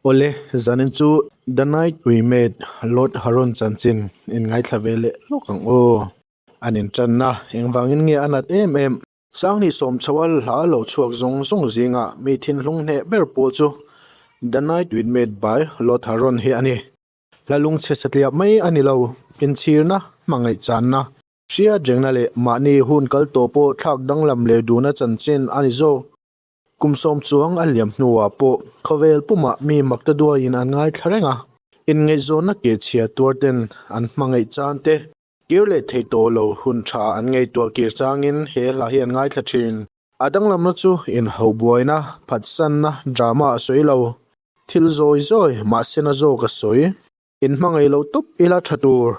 Awle, zanin chu The Night We Met, Lord Huron chanchin in ngaithla ve leh lawk ang aw. An intanna, engvangin nge a nat em em? Sanghnih sawmchhoa hla lo chhuak zawng zawng zinga mi thinhlung hneh ber pawl chu The Night We Met by Lord Huron hi a ni. Hla lungchhe satliah mai a ni lo, inchhirna, hmangaih channa, hriatrengna leh mahni hun kal tawh pawh thlak danglam leh duhna chanchin a ni zawk. Kum sawm chuang a liam hnuah pawh khawvel pumah mi makta duaiin an ngaithla reng a, inngaihzawnna ke chhia tuar ten an hmangaih chan te, kir leh thei tawh lo hun tha an ngaihtuah kir changin he hla hi an ngaithla thin. A danglamna chu inhauh buaina, phatsanna, drama a sawi lo. Thil zawi zawi, mahse na zawk a sawi. Inhmangaih lo tawp ila tha tur.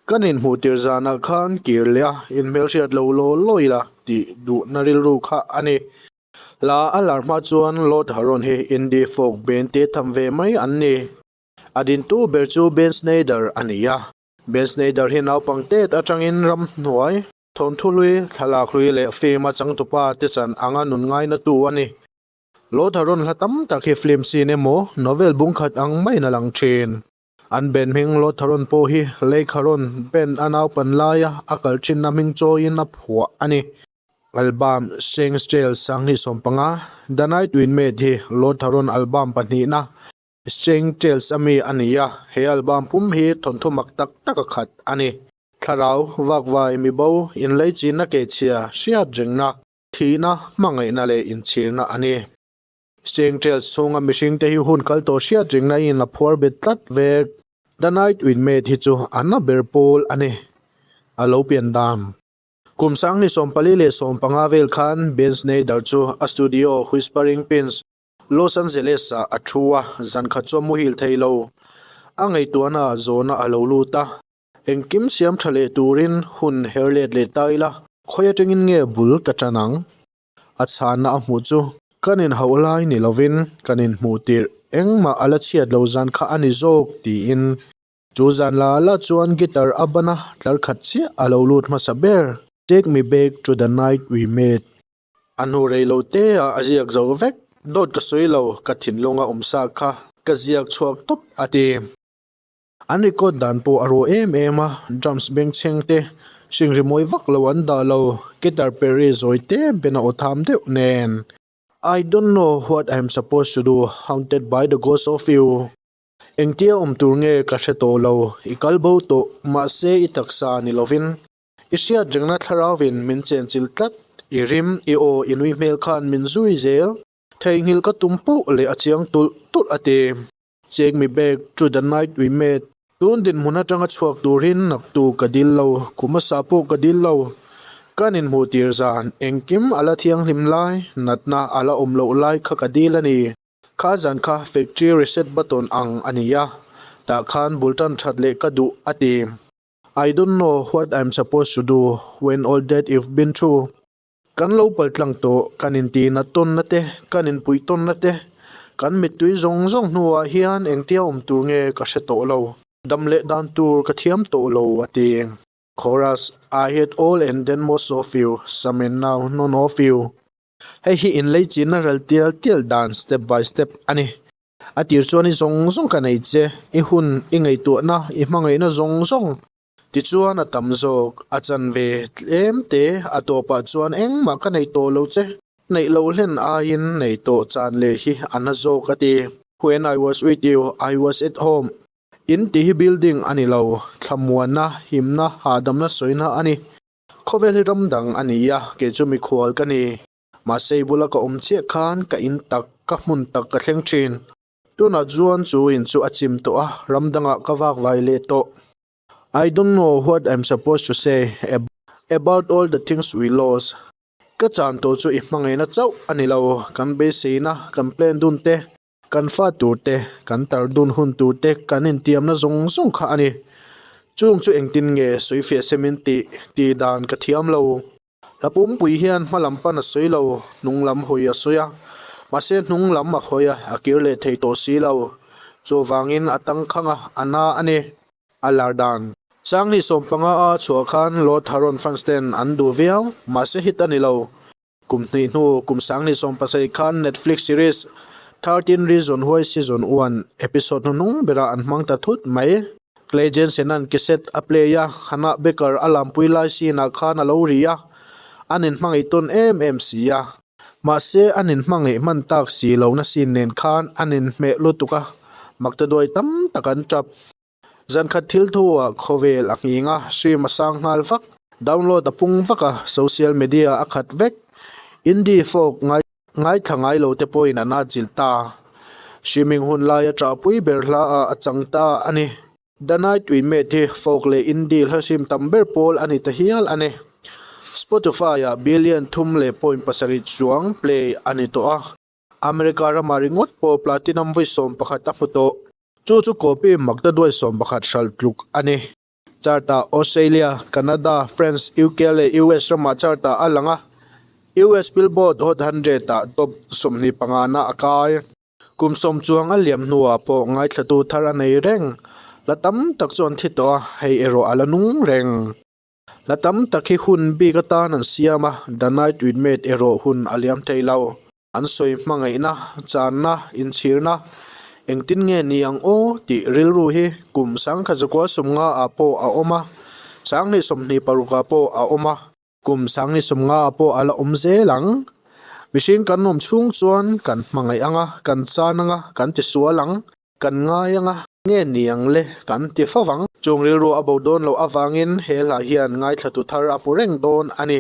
Kan inhmuh tir zanah khan kir leh a, inhmelhriat lo law law ila tih duhna rilru kha a ni. Hla a lar hma chuan Lord Huron hi indie folk band te tham ve mai an ni. A dintu ber chu Ben Snyder a ni a. Ben Snyder hi naupang tet atangin ramhnuai, thawnthu hlui, thlalak hlui leh film a changtupa te chan anga nun ngainatu a ni. Lord Huron hla tam tak hi film scene emaw novel bung khat ang maiin a lang thin. An band hming Lord Huron pawh hi Lake Huron band a naupan laia a kal thinna hming chawiin a phuah a ni. Album Strange Tales 2015, The Night We Met hi Lord Huron album pahnihna Strange Tales a mi a ni a, he album pum hi thawnthu mak tak tak a khat a ni. Thlarau, vakvai, mibo, inleichinna kehchhia, hriat rengna, Thihna, hmangaihna leh inchhirna a ni. String Trails chhunga mihringte hi hun kal tawh hriat ringna in a phuar bet tlat vek. The Night With Mate hi chu a na ber pawl a ni. A lo pian dan. Kum 2045 vel khan Ben Snyder chu a studio Whispering Pines, Los Angeles ah a thu a, zan khat chu a muhil thei lo. A ngaihtuahna ah zawhna a lo lut a. Engkim siam tha leh turin hun her let leh ta ila, khawi atangin nge bul ka tan ang? A chhanna a hmuh chu kan inhauh lai ni lovin kan inhmuh tirh engmah a la chhiat lo zan kha a ni zawk tiin chu zan la la chuan guitar a ban a, tlar khat chiah a lo lut hmasa ber, Take me back to the night we met. A hnu rei lo te ah a ziak zo vek, dawt ka sawi lo, ka thinlunga awm sa kha ka ziak chhuak tawp a ti. An record dan pawh a rawh em em a, drums bengchheng te hring rimawi vak lo an dah lo, guitar perh ri zawi te ben a aw tham deuh nen. I don't know what I'm supposed to do, haunted by the ghost of you. Engtia awm tur nge ka hre tawh lo, i kal bo tawh, mahse i taksa ni lovin. I hriat rengna thlarauin min chenchilh tlat, i rim, i aw, i nui hmel khan min zui zel. Theihnghilh ka tum poh leh a chiang tulh tulh a ti. Take me back to the night we met. Tun dinhmun atanga chhuak turin naktu ka dil lo, kum hmasa pawh ka dil lo. Kan inhmuh tir zan, engkim a la thianghlim lai, natna a la awm loh lai kha ka dil a ni. Kha zan kha factory reset button ang a ni a, tah khan bul tan that leh ka duh a ti. I don't know what I'm supposed to do when all that you've been through. Kan lo pal tlang tawh, kan intihna tawnna te, kan inpuih tawnna te, kan mittui zawng zawng hnuah hian engtia awm tur nge ka hre tawh lo, dam leh dan tur ka thiam tawh lo, a ti. Chorus, I had all and then most of you, some and now none of you. Hei hi inlei chinna ral tial tial dan step by step a ni. A tir chuan i zawng zawng ka nei che, i hun, i ngaihtuahna, i hmangaihna zawng zawng. Tichuan a tam zawk, a chanve tlem te a tawpah chuan engmah ka nei tawh lo che, neih loh hlen aiin nei tawh chan leh hi a na zawk a ti. When I was with you, I was at home. In tih hi building a ni lo, thlamuanna, himna, hahdamna sawina a ni. Khawvel hi ram dang a ni a, kei chu mikhual ka ni. Mahse i bula ka awm chiah khan ka in tak, ka hmun tak ka thleng thin. Tunah chuan chu in chu a chim tawh a, ram dangah ka vak vai leh tawh. I don't know what I'm supposed to say about all the things we lost. Ka chan tawh chu i hmangaihna chauh a ni lo, kan beiseina, kan plan dun te, kan fa tur te, kan tar dun hun tur te, kan intiamna zawng zawng kha a ni. Chung chu engtin nge sawifiah se min tih tih dan ka thiam lo. Hla pumpui hian hma lam pan a sawi lo, hnung lam hawi a sawi a, mahse hnung lam a hawi a, a kir leh thei tawh si lo. Chuvangin a tangkhang a, a na a ni. A lar dan. Sanghnih 15 a chhuah khan Lord Huron fans ten an duh viau, mahse hit a ni lo. Kum hnih hnu kum 2017 khan Netflix series. 13 Reason Why Season 1 episode hnuhnung berah an hmang ta thut mai. Clay Jensen-a'n cassette a play a, Hannah Baker a lampui lai scene-ah khan a lo ri a, an inhmangaih tawn em em si a. Mahse, an inhmangaih hman tak si lohna scene nen khan an inhmeh lutuk a, maktaduai tam tak an tap. Zankhat thil thu-ah khawvel a nghing a, stream a sang nghal vak, download a pung vak a, social media a khat vek. Indie folk ngai ngaithla ngai lo te pawhin an atchilh ta. Streaming hun laia ṭahpui ber hla ah a chang ta a ni. The Night We Met hi folk leh indie hla hrim tam ber pawl a ni ta hial a ni. Spotify-ah billion 3.7 chuang play a ni tawh a. America ramah ringawt pawh platinum vawi 11 a hmu tawh. Chu chu copy makta duai 11 hralh tluk a ni. Chart-ah Australia, Canada, France, UK leh US ramah chart-ah a lang a, US Billboard Hot 100-ah top 25 na a kai. Kum sawm chuang a liam hnuah pawh ngaithlatu thar a nei reng. La tam tak chu an thi tawh a, hei erawh a la nung reng. La tam tak hi hun bik atan an siam a, The Night We Met erawh hun a liam thei lo. An sawi hmangaihna, channa, inchhirna engtin nge ni ang aw tih rilru hi kum 1950 ah pawh a awm a, 2026 ah pawh a awm a, kum 2050 ah pawh a la awm zel ang. Mihring kan awm chhung chuan kan hmangaih ang a, kan chan ang a, kan tisual ang, kan ngai ang a, nge ni ang le kan ti fo vang. Chung rilru a bo dawn loh avangin he hla hian ngaithlatu thar a hmu reng dawn a ni.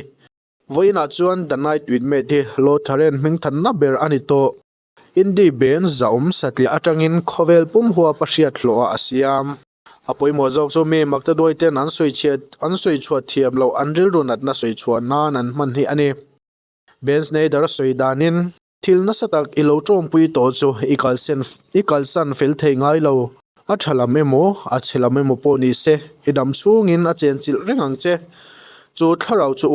Vawiinah chuan The Night With Mate hi Lotharen hmingthanna ber a ni tawh. Indie band zahawm satliah atangin khawvel pum huap a hriat hlawhah a siam. A pawimawh zawk chu mi maktaduai ten an sawi chhiat an sawi chhuah thiam loh an rilru natna sawi chhuah nan an hman hi a ni. Ben Snyder a sawi danin, Thil nasa tak i lo tawngpui tawh chu i kalsen i kalsan fel thei ngai lo. A tha lam emaw, a chhe lam emaw pawh ni se, i dam chhungin a chenchilh reng ang che. Chu thlarau chu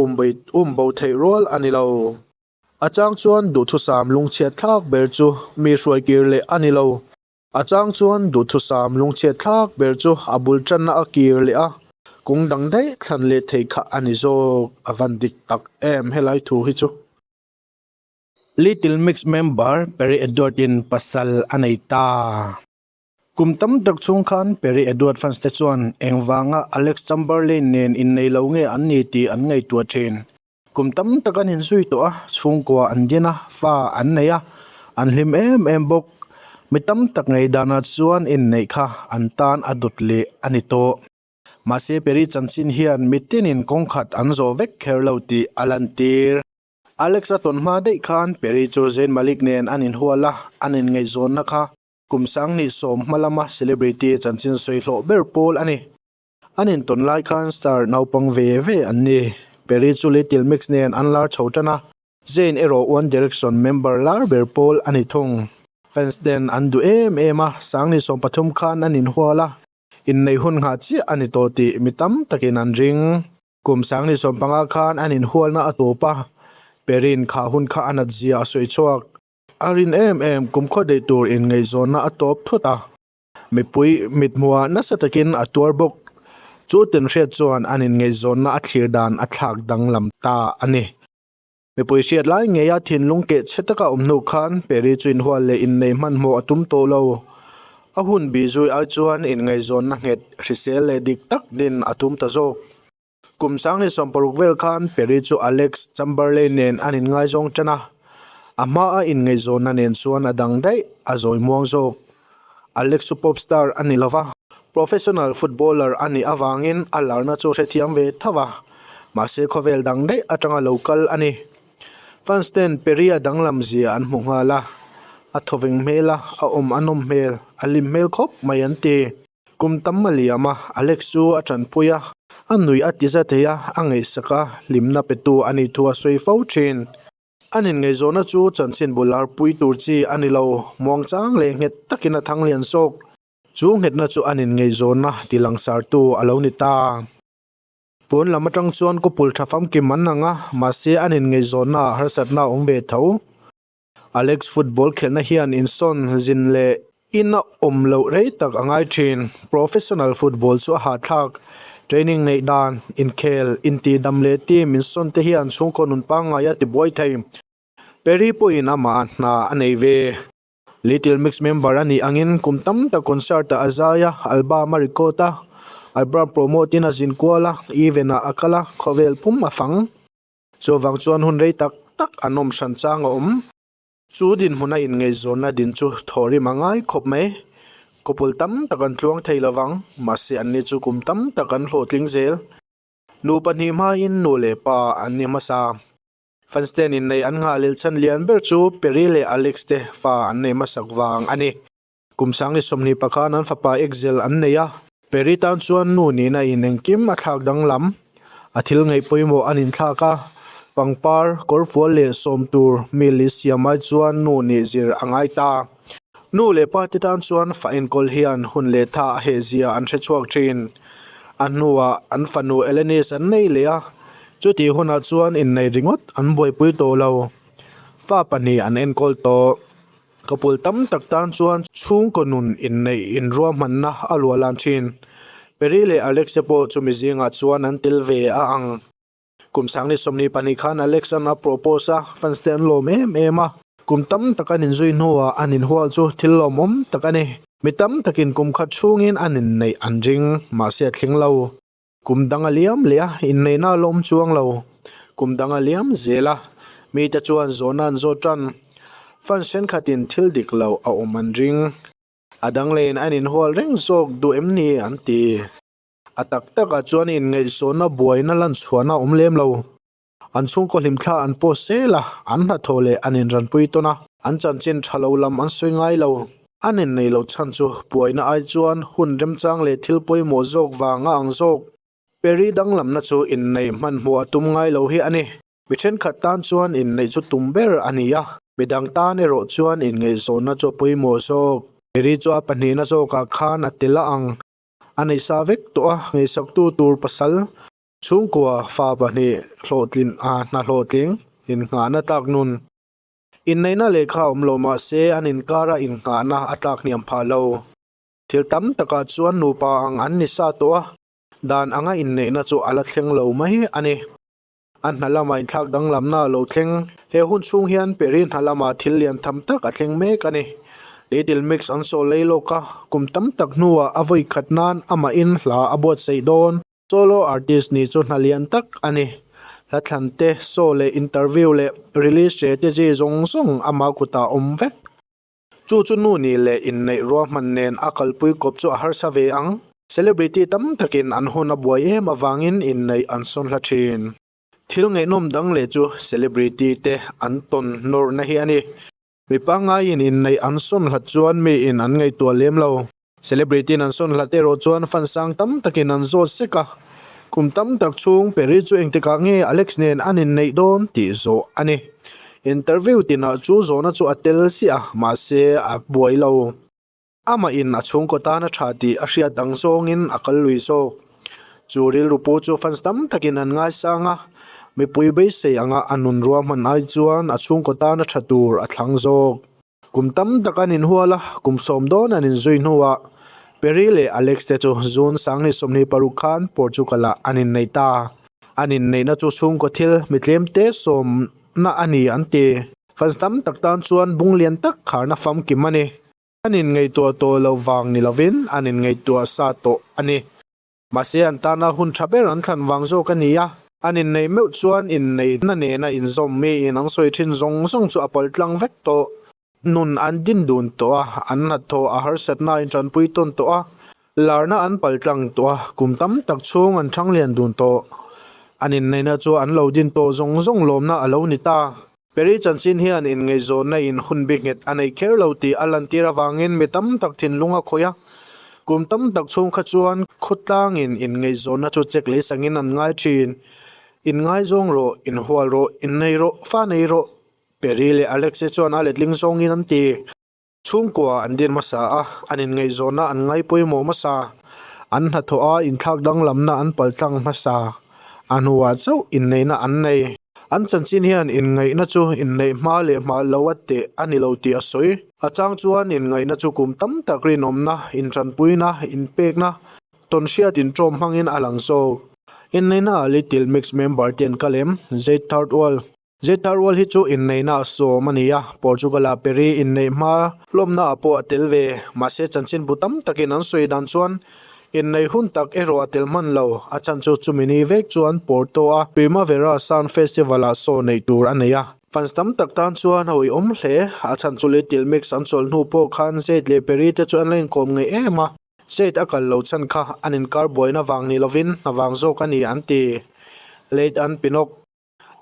um bo theih rual a ni lo. A chang chuan duhthusam lungchhiat thlak ber chu mi hruai kir leh a ni lo. A chang chuan duhthusam lungchhiat thlak ber chu a bul tanna a kir leh a, kung dang daih thlan leh thei kha a ni zawk. A van dik tak em helai thu hi chu. Little Mix member Perrie Edward-in pasal a nei ta. Kum tam tak chhung khan Perrie Edward fans te chuan engvanga Alex Chamberlain nen innei lo nge an ni tih an ngaihtuah thin. Kum tam tak an inzui tawh a, chhungkua an din a, fa an nei a, an hlim em em bawk. Mi tam tak ngaihdanah chuan inneih kha an tan a dawt leh a ni tawh. Mahse Perrie chanchin hian mitinin kawngkhat an zawh vek kher lo tih a lantir. Alex a tawn hma daih khan Perry chu Zayn Malik nen an inhual a, an inngaihzawnna kha kum 2010 hma lama celebrity chanchin sawi hlawh ber pawl a ni. An intawn lai khan star naupang ve ve an ni. Perry chu Little Mix nen an lar chho tan a, Zayn erawh One Direction member lar ber pawl a ni thung. Fans ten an duh em em a, 2013 khan an inhual a, inneih hun nghah chiah a ni tawh tih mi tam takin an ring. Kum 2015 khan an inhualna a tawp a, Perrin kha hun kha a nat zia a sawi chhuak. A rin em em kum khaw daih tur inngaihzawnna a tawp thut a, mipui mithmuhah nasa takin a tuar bawk. Chu tinhriat chuan an inngaihzawnna a thlir dan a thlak danglam ta a ni. Mipui hriat lai ngeia thinlung keh chhe taka awm hnu khan Perry chu inhual leh innei hmanhmawh a tum tawh lo. A hun bih zui ai chuan inngaihzawnna nghet, hrisel leh dik tak din a tum ta zawk. Kum 2016 vel khan Perry chu Alex Chamberlain nen an inngaizawng tan a, a hmaa inngaihzawnna nen chuan a dang daih, a zawi muang zawk. Alex chu pop star a ni lova, professional footballer a nih avangin a larna chu hrethiam ve tho a, mahse khawvel dang daih atanga lo kal a ni. Fans ten Perry-a danglam zia an hmu nghal a, a thawveng hmel a, a awm a nawm hmel, a hlim hmel khawp mai an ti. Kum tam a liam a, Alex chu a tanpui a, a nuih a ti za thei a, a ngaihsak a, hlimna petu a nih thu a sawi fo thin. An inngaihzawnna chu chanchin bular pui tur chi a ni lo, muangchang leh nghet takin a thang lian zawk. Chu nghetna chu an inngaihzawnna ti langsartu a lo ni ta. Pawn lam atang chuan kawpul tha famkim an ang a, mahse an inngaihzawnna ah harsatna a awm ve tho. Alex football khelhna hian insawn zin leh In a awm loh rei tak a ngai thin. Professional football chu a hahthlak. Training neih dan, inkhel, intihdam leh team insawn te hian chhungkaw nun pangngai a tibuai thei. Perry pawhin amah hna a nei ve. Little Mix member a nih angin kum tam tak concert ah a zai a, album a record a, album promote in a zin kual a, event ah a kal a, khawvel pum a fang. Chuvang chuan hun rei tak tak an awm hran chang a awm. Chu dinhmuna inngaihzawnna din chu thawhrim a ngai khawp mai. Couple tam tak an tluang thei lovang, mahse anni chu kum tam tak an hlawhtling zel. Nu pahnih hmain nu leh pa an ni hmasa. Fansten inneih an nghah lel chhan lian ber chu Perry leh Alex te fa an nei hmasak vang a ni. Kum sangni 20 pakhan an fapa Axel an nei a. Perry tan chuan nu nihna in engkim a thlak danglam. A thil ngaih pawimawh an inthlak a, pangpar, kawrfual leh sawm tur mi li siam ai chuan nu nih zir a ngai ta. Nu leh pa te tan chuan fa enkawl hian hun leh tha a heh zia an hre chhuak thin. A hnuah an fanu Elenis an nei leh a, chutih hunah chuan innei ringawt an buaipui tawh lo. Fa pahnih an enkawl tawh. Couple tam tak tan chuan chhungkaw nun inneih inruahmanna a luah lan thin. Perry leh Alex te pawh chumi zingah chuan an tel ve a ang. Kum sangni 22 khan Alex an a propose a, fans te an lawm em em a. Kum tam tak an inzui hnuah an inhual chu thil lawmawm tak a ni. Mi tam takin kum khat chhungin an inneih an ring, mahse a thleng lo. Kum dang a liam leh a, inneihna a lawm chuang lo. Kum dang a liam zel a, mite chuan zawhna an zawt tan. Fans thenkhatin thil dik lo a awm an ring. A dang lehin an inhual reng zawk duh em ni an ti. A tak takah chuan inngaihzawnna buaina lan chhuahna a awm lem lo. An chhungkaw hlimthla an post zel a, an hnathawh leh an inranpui tawn a, an chanchin tha lo lam an sawi ngai lo. An inneih loh chhan chu buaina ai chuan hun remchang leh thil pawimawh zawk vang a ang zawk. Perry danglamna chu inneih hmanhmawh a tum ngai lo hi a ni. Mi thenkhat tan chuan inneih chu tum ber a ni a, midang tan erawh chuan inngaihzawnna chu a pawimawh zawk. Perry chu a pahnihna zawkah khan a tel a ang. A nei sa vek tawh a, ngaihsaktu tur pasal chhungkua fa pahnih hlawhtlin a hna hlawhtling innghahna tlak nun. Inneihna lehkha awm lo mah se an inkara innghahna a tlak hniam phah lo. Thil tam takah chuan nupa ang an ni sa tawh a, dan anga inneihna chu a la thleng lo mai a ni. A hna lamah inthlak danglamna a lo thleng. He hun chhung hian Perry hna lamah thil lian tham tak a thleng mek a ni. Little Mix an saw lei lawk a, kum tam tak hnuah a vawi khat nan amahin hla a buatsaih dawn. Solo artist nih chu hna lian tak a ni. Hla thlan te, show leh interview leh release strategy zawng zawng ama kutah awm vek. Chu chu nu nih leh inneih ruahman nen a kalpui kawp chu a harsa ve ang. Celebrity tam takin an hun a buai em avangin inneih an sawn hla thin. Thil ngaihnawm dang leh chu celebrity te an tawn nawrna hi a ni. Mi pangaiin inneih an sawn hlat chuan miin an ngaihtuah lem lo. Celebrity in an sawn hlat erawh chuan fan sang tam takin an zawt sek a, kum tam tak chhung Perry chu engtikah nge Alex nen an inneih dawn tih zawh a ni. Interview tinah chu zawhna chu a tel siah a, mahse a buai lo. Amah in a chhungkaw tan a tha tih a hriat ang zawngin a kal lui zawk. Chu rilru pu chu fans tam takin an ngaisang a, mipui beisei anga a nun ruahman ai chuan a chhungkaw tan a tha tur a thlang zawk. Kum tam tak an inhual a, kum sawm dawn an inzui hnuah Perry leh Alex te chu June 2026 khan Portugal-ah an inneih ta. An inneihna chu chhungkaw thil mi tlemte sawmna a ni an ti. Fans tam tak tan chuan bung lian tak kharna famkim a ni. An inngaihtuah tawh loh vang ni lovin an inngaihtuah sa tawh a ni. Mahse an tana hun tha ber an thlan vang zawk a ni a, an inneih meuh chuan inneihna nena inzawm miin an sawi thin zawng zawng chu a pal tlang vek tawh. Nun an din dun tawh a, an hnathawh a harsatna a intanpui tawn tawh a, larna an pal tlang tawh a, kum tam tak chhung an thanglian dun tawh. An inneihna chu an lo din tawh zawng zawng lawmna a lo ni ta. Perry chanchin hian inngaihzawnna in hun bi nghet a nei kher lo tih a lantir avangin mi tam tak thinlung a khawih a. Kum tam tak chhung kha chuan khawtlangin inngaihzawnna chu check lei sangin an ngai thin. Inngaizawng rawh, inhual rawh, innei rawh, fa nei rawh, Perry leh Alex-e chuan a letling zawngin an ti. Chhungkua an din hmasa a, an inngaihzawnna an ngai pawimawh hmasa. An hnathawh a inthlak danglamna an paltlang hmasa. A hnuah chauh inneihna an nei. An chanchin hian inngaihna chu inneih hma leh hma lo a teh a ni lo tih a sawi. A chang chuan inngaihna chu kum tam tak rinawmna, intanpuina, inpekna, tawnhriat inṭawm hmangin a lang zawk. Inneihna ah Little Mix member te an kal em? Zed Third World. Zeta rual hi chu inneihna a sawm a ni a, Portugal-ah Perry inneih hma hlawmnaah pawh a tel ve. Mahse chanchinbu tam takin an sawi dan chuan inneih hun tak erawh a tel hman lo. A chhan chu chumi ni vek chuan Porto-a Primavera Sound Festival-ah show neih tur a nei a. Fans tam tak tan chuan a uiawm hle. A chhan chu Little Mix an chawlh hnu pawh khan Zed leh Perry te chu an la inkawm ngei em a. Zed a kal lo chhan kha an inkar buaina vang ni lovin hna vang zawk a ni an ti. Late an Pinnock.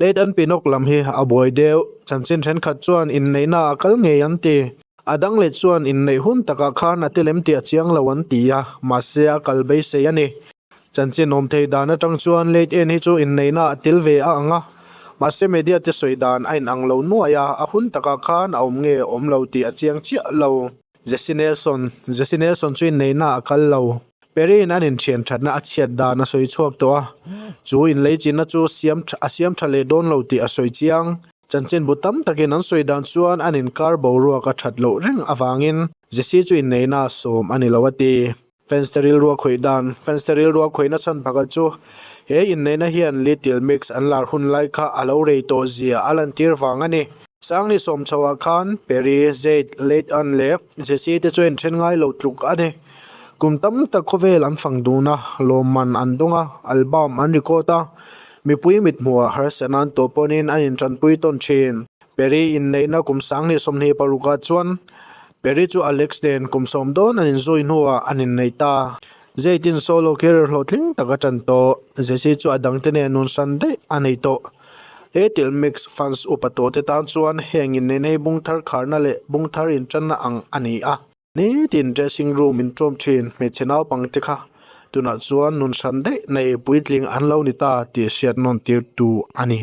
Late an Pinnock lam hi a buai deuh. Chanchin thenkhat chuan inneihna a kal ngei an ti. A dang leh chuan inneih hun takah khan a telem tih a chiang lo an ti a, mahse a kal beisei a ni. Chanchin awm thei dan atang chuan Late en hi chu inneihna a tel ve a ang a, mahse media te sawi dan a inang lo nuai a, a hun takah khan a awm nge awm lo tih a chiang chiah lo. Jesse Nelson, Jesse Nelson chu inneihna a kal lo. Perry-in an inthian thatna a chhiat dan a sawi chhuak tawh a, chu inleichinna chu siam a siam tha leh dawn lo tih a sawi chiang. Chanchinbu tam takin an sawi dan chuan an inkar boruak a that loh reng avangin Jesse chu inneihna a sawm a ni lo a ti. Fans te rilru a khawih dan, Fans te rilru a khawihna chhan pakhat chu he inneihna hian Little Mix an lar hun lai kha a lo rei tawh zia a lantir vang a ni. Sangni sawm chhoah khan Perry, Zayd, Late Ann leh Jessie te chu inthen ngai lo tluk a ni. Kum tam tak khawvel an fang dun a, lawmman an dawng a, album an record a, mipui mithmuhah harsatna an tawh pawhin an intanpui tawn thin. Perry inneihna kum 10 26 ah chuan Perry chu Alex nen kum sawm dawn an inzui hnuah an innei ta. Zeitin solo career hlawhtling tak a tan tawh. Jesse chu a dangte nen nun hran daih a nei tawh. He til mix fans upa tawhte tan chuan heng inneihna hi bung thar kharna leh bung thar intanna ang a ni a. Nitin dressing room inṭawm ṭhin hmeichhe naupangte kha tunah chuan nun hran daih nei puitling an lo ni ta tih hriat nawn tirtu a ni.